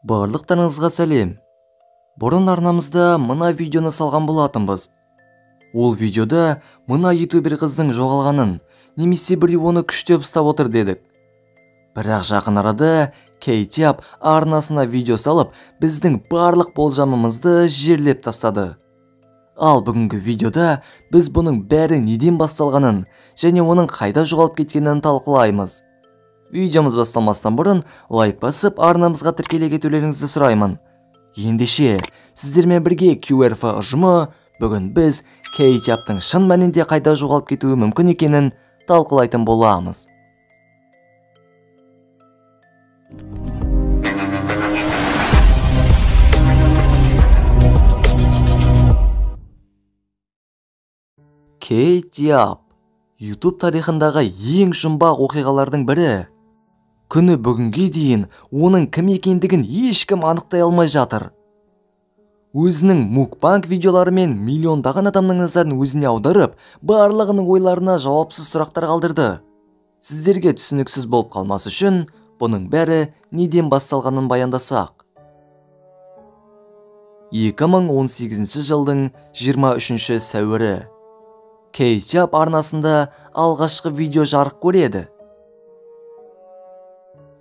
Барлықтарыңызға сәлем. Бұрын арнамызда мына видеоны салған болатынбыз. Ол видеода мына ютубер қыздың жоғалғанын немесе біреу оны күштеп ұстап отыр дедік. Бірақ жақын арада Кейт Яп арнасына видео салып, біздің барлық болжамымызды жерлеп тастады. Ал бүгінгі видеода біз бұның бәрі неден басталғанын және оның қайда жоғалып кеткенін талқылаймыз. Видеомыз басталмастан бұрын лайк басып арнамызға тіркеле кетулеріңізді сұраймын. Ендеше, сіздермен бірге QRF ұжымы бүгін біз Кейт Яптың шын мәнінде қайда жоғалып кетуі мүмкін екенін талқылайтын боламыз. Кейт Яп YouTube тарихындағы ең жұмбақ оқиғалардың бірі. Күні бүгінге дейін оның кім екендігін ешкім анықтай алмай жатыр. Өзінің мукбанг видеоларымен миллиондаған адамның назарын өзіне аударып, барлығының ойларына жауапсыз сұрақтар қалдырды. Сіздерге түсініксіз болып қалмас үшін бұның бәрі неден басталғанын баяндасақ. 2018 жылдың 23 сәуірі. Кейт Яп арнасында алғашқы видео жарық көреді.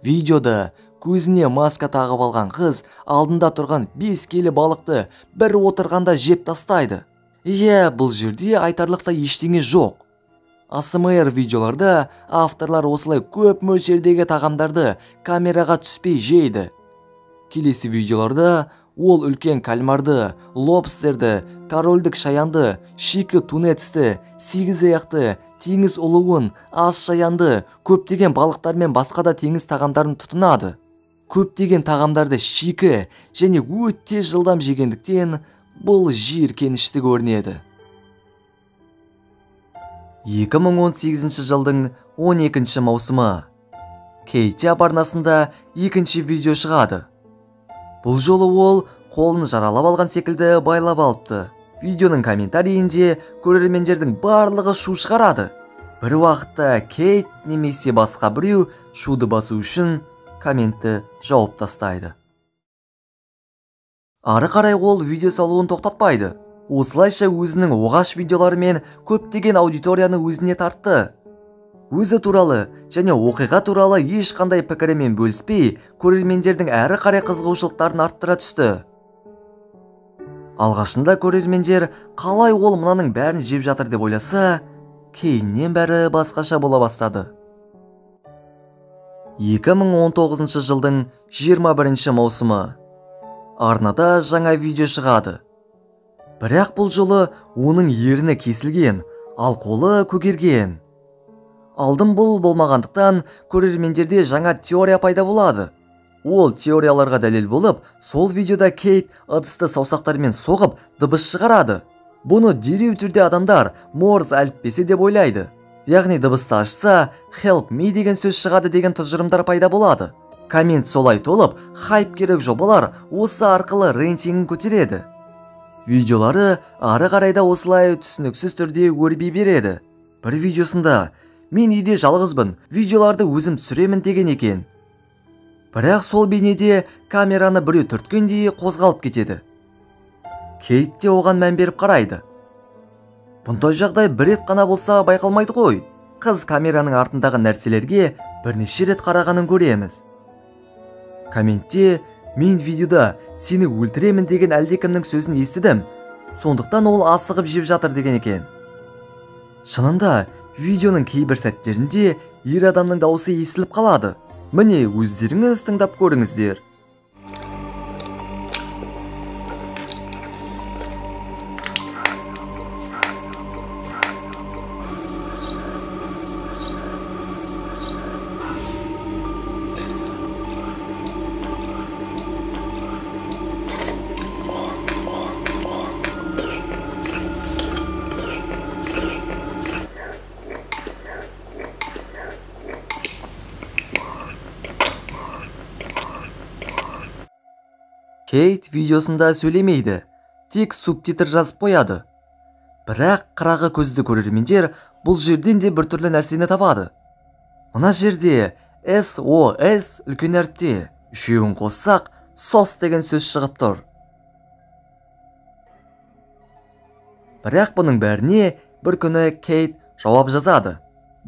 Видеода көзіне маска тағып алған қыз алдында тұрған 5 келі балықты бір отырғанда жеп тастайды. Иә, бұл жерде айтарлықтай ештеңе жоқ. АСМР видеоларда авторлар осылай көп мөлшердегі тағамдарды камераға түспей жейді. Келесі видеоларда ол үлкен кальмарды, лобстерді, корольдік шаянды, шикі тунецті, сегіз аяқты, теңіз ұлуын, ас шаянды, көптеген балықтар мен басқа да теңіз тағамдарын тұтынады. Көптеген тағамдарды шикі және өте жылдам жегендіктен бұл жиіркенішті көрінеді. 2018 жылдың 12 маусымы. Кейт Яп арнасында екінші видео шығады. Бұл жолы ол қолын жаралап алған секілді байлап алыпты. Видеоның комментарийінде көрермендердің барлығы шу шығарады. Бір уақытта Кейт немесе басқа біреу шуды басу үшін комментті жауып тастайды. Ары қарай ол видео салуын тоқтатпайды. Осылайша өзінің оғаш видеоларымен көптеген аудиторияны өзіне тартты. Өзі туралы және оқиға туралы ешқандай пікірімен бөліспей, көрермендердің әрі қарай қызығушылықтарын арттыра түсті. Алғашында көрермендер қалай ол мынаның бәрін жеп жатыр деп ойласа, кейіннен бәрі басқаша бола бастады. 2019 жылдың 21 маусымы. Арнада жаңа видео шығады. Бірақ бұл жолы оның ерні кесілген, ал қолы көгерген. Алдын бұл болмағандықтан көрермендерде жаңа теория пайда болады. Ол теорияларға дәлел болып, сол видеода Кейт ыдысты саусақтарымен соғып, дыбыс шығарады. Бұны дереу түрде адамдар Морз әліппесі деп ойлайды. Яғни дыбысты ашса, «Help me» деген сөз шығады деген тұжырымдар пайда болады. Коммент солай толып, хайп керек жобалар осы арқылы рейтингін көтереді. Видеолары ары қарай да осылай түсініксіз түрде өрби береді. Бір видеосында «Мен үйде жалғызбын, видеоларды өзім түсіремін» деген екен. Бірақ сол бейнеде камераны біреу түрткендей қозғалып кетеді. Кейт те оған мән беріп қарайды. Бұндай жағдай бір рет қана болса байқалмайды ғой. Қыз камераның артындағы нәрселерге бірнеше рет қарағанын көреміз. Комментте «Мен видеода сені өлтіремін деген әлдекімнің сөзін естідім, сондықтан ол асығып жеп жатыр» деген екен. Шынында, видеоның кейбір сәттерінде ер адамның дауысы естіліп қалады. Міне, өздеріңіз тыңдап көріңіздер. Кейт видеосында сөйлемейді, тек субтитр жазып қояды. Бірақ қырағы көзді көрермендер бұл жерден де біртүрлі нәрсені табады. Мына жерде SOS үлкен әріпте, үшеуін қоссақ сос деген сөз шығып тұр. Бірақ бұның бәріне бір күні Кейт жауап жазады.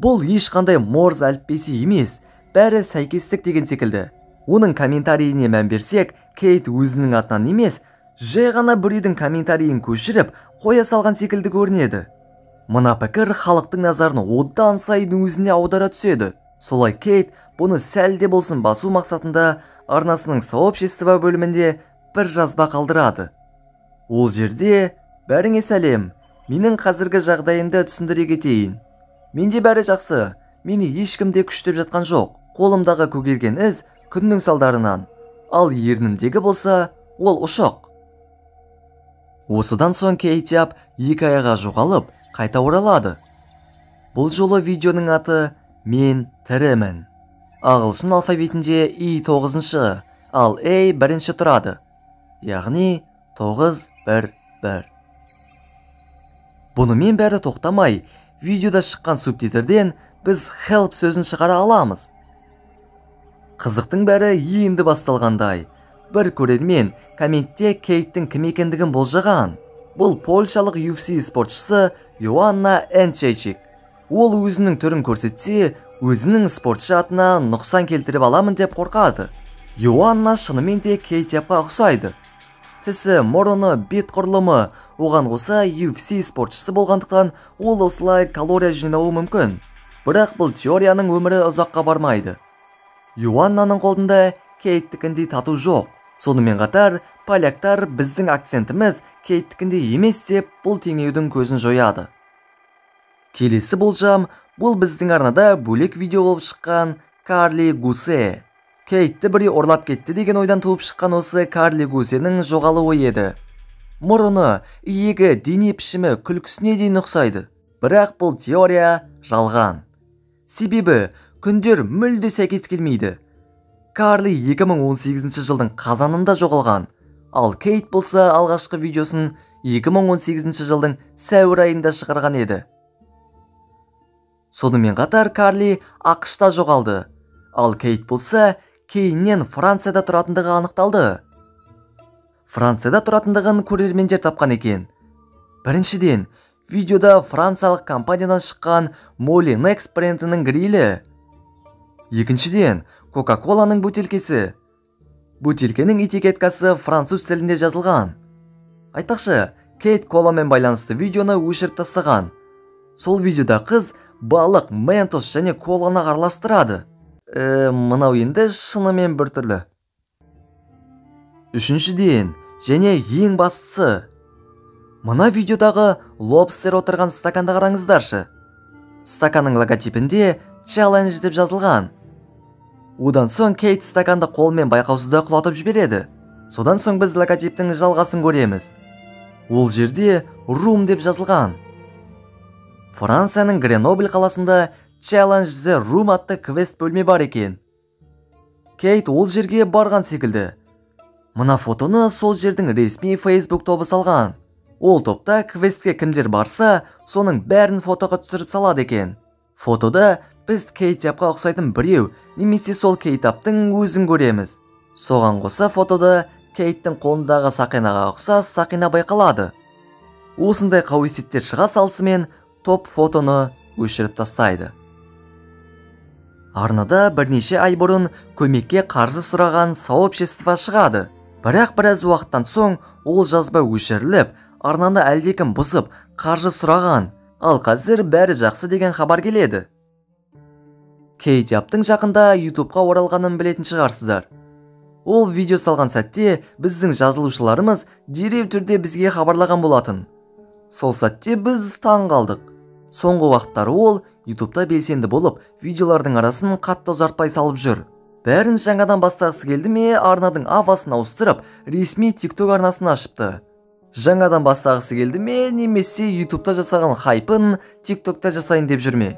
Бұл ешқандай Морз әліппесі емес, бәрі сәйкестік деген секілді. Оның комментарийіне мән берсек, Кейт өзінің атынан емес, жай ғана біреудің комментарийін көшіріп, қоя салған секілді көрінеді. Мына пікір халықтың назарын одан сайын өзіне аудара түседі. Солай Кейт бұны сәл де болсын басу мақсатында арнасының сообщество бөлімінде бір жазба қалдырады. Ол жерде: «Бәріңе сәлем, менің қазіргі жағдайымды түсіндіре кетейін. Менде бәрі жақсы, мені ешкім де күштеп жатқан жоқ. Қолымдағы көгерген із күннің салдарынан, ал ернімдегі болса, ол ұшық». Осыдан соң Кейт Яп 2 айға жоғалып, қайта оралады. Бұл жолы видеоның аты «Мен тірімін». Ағылшын алфавитінде И 9-шы, ал А 1-ші тұрады. Яғни 9 1 1. Бұнымен бәрі тоқтамай, видеода шыққан субтитрден біз help сөзін шығара аламыз. Қызықтың бәрі енді басталғандай. Бір көрермен комментте Кейттің кім екендігін болжаған. Бұл польшалық UFC спортшысы Йоанна Энчейчик. Ол өзінің түрін көрсетсе, өзінің спортшы атына нұқсан келтіріп аламын деп қорқады. Йоанна шынымен де Кейт Япқа ұқсайды. Тісі, мұрыны, бет құрылымы, оған қоса UFC спортшысы болғандықтан ол осылай калория жинауы мүмкін. Бірақ бұл теорияның өмірі ұзаққа бармайды. Йоаннаның қолында Кейттікіндей тату жоқ. Сонымен қатар, поляктар біздің акцентіміз Кейттікіндей емес деп бұл теңеудің көзін жояды. Келесі болжам, бұл біздің арнада бөлек видео болып шыққан Карли Гусе. Кейтті біреу ұрлап кетті деген ойдан туып шыққан осы Карли Гусенің жоғалуы еді. Мұрыны, иегі, дене пішімі күлкісіне дейін ұқсайды. Бірақ бұл теория жалған. Себебі күндер мүлде сәйкес келмейді. Карли 2018 жылдың қазанында жоғалған, ал Кейт болса алғашқы видеосын 2018 жылдың сәуір айында шығарған еді. Сонымен қатар Карли АҚШ-та жоғалды, ал Кейт болса кейіннен Францияда тұратындығы анықталды. Францияда тұратындығын көрермендер тапқан екен. Біріншіден, видеода франциялық компаниядан шыққан Moulinex брендінің грилі. Екіншіден, Кока-Коланың бөтелкесі. Бөтелкенің этикеткасы француз тілінде жазылған. Айтпақшы, Кейт коламен байланысты видеоны өшіріп тастаған. Сол видеода қыз балық, ментос және коланы араластырады. Мынау енді шынымен біртүрлі. Үшіншіден, және ең бастысы, мына видеодағы лобстер отырған стаканды қараңыздаршы. Стаканның логотипінде Challenge деп жазылған. Одан соң Кейт стаканды қолмен байқаусызда құлатып жібереді. Содан соң біз логотиптің жалғасын көреміз. Ол жерде Room деп жазылған. Францияның Гренобль қаласында Challenge the Room атты квест бөлме бар екен. Кейт ол жерге барған секілді. Мына фотоны сол жердің ресми Facebook тобы салған. Ол топта квестке кімдер барса, соның бәрін фотоға түсіріп салады екен. Фотода біз Кейт Япқа ұқсайтын біреу, немесе сол Кейт Яптың өзін көреміз. Соған қоса фотода Кейттің қолындағы сақинаға ұқсас сақина байқалады. Осындай қауесеттер шыға салысымен топ фотоны өшіріп тастайды. Арнада бірнеше ай бұрын көмекке қаржы сұраған сообщество шығады. Бірақ біраз уақыттан соң ол жазба өшіріліп, арнаны әлдекім бұзып, қаржы сұраған. Ал қазір бәрі жақсы деген хабар келеді. Кейт Яптың жақында YouTubeға оралғанын білетін шығарсыздар. Ол видео салған сәтте біздің жазылушыларымыз дереу түрде бізге хабарлаған болатын. Сол сәтте біз таң қалдық. Соңғы уақыттары ол YouTube'та белсенді болып, видеолардың арасын қатты ұзартпай салып жүр. Бәрін жаңадан бастағысы келді ме, арнадың авасын ауыстырып, ресми TikTok арнасын ашыпты. Жаңадан бастағысы келді ме, немесе YouTube'та жасаған хайпын TikTok'та жасайын деп жүрме.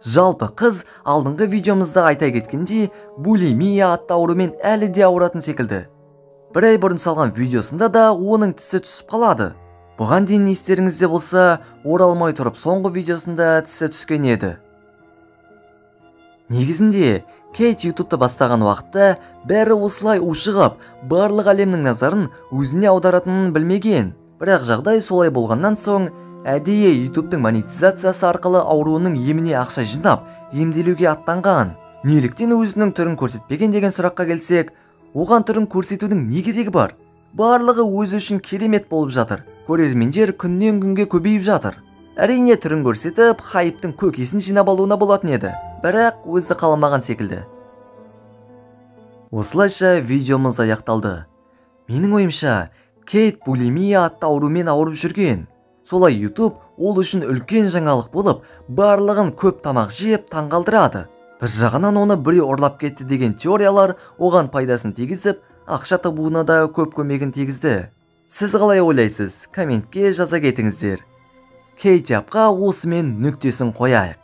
Жалпы қыз алдыңғы видеомызда айта кеткендей, булимия атты аурумен әлі де ауыратын секілді. Бір ай бұрын салған видеосында да оның тісі түсіп қалады. Бұған дейін естеріңізде болса, оралмай тұрып соңғы видеосында тісі түскен еді. Негізінде, Кейт ютубты бастаған уақытта бәрі осылай ушығып, барлық әлемнің назарын өзіне аударатынын білмеген. Бірақ жағдай солай болғаннан соң, әдейі ютубтың монетизациясы арқылы ауруының еміне ақша жинап, емделуге аттанған. Неліктен өзінің түрін көрсетпеген деген сұраққа келсек, оған түрін көрсетудің не керегі бар? Барлығы өзі үшін керемет болып жатыр. Көрермендер күннен күнге көбейіп жатыр. Әрине түрін көрсетіп, хайптың көкесін жинап алуына болатын еді. Бірақ өзі қаламаған секілді. Осылайша видеомыз аяқталды. Менің ойымша, Кейт булимия атты аурумен ауырып жүрген. Солай YouTube ол үшін үлкен жаңалық болып, барлығын көп тамақ жеп таңғалдырады. Бір жағынан оны біреу ұрлап кетті деген теориялар оған пайдасын тигізіп, ақша табуына да көп көмегін тигізді. Сіз қалай ойлайсыз? Комментке жаза кетіңіздер. Кейт Япқа осымен нүктесін қояйық.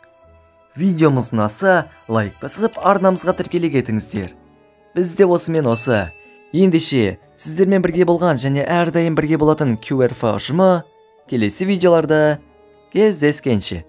Видеомыз ұнаса, лайк басып, арнамызға тіркеле кетіңіздер. Бізде осымен осы. Ендеше, сіздермен бірге болған және әрдайым бірге болатын QRF ұжымы келесі видеоларда кездескенше.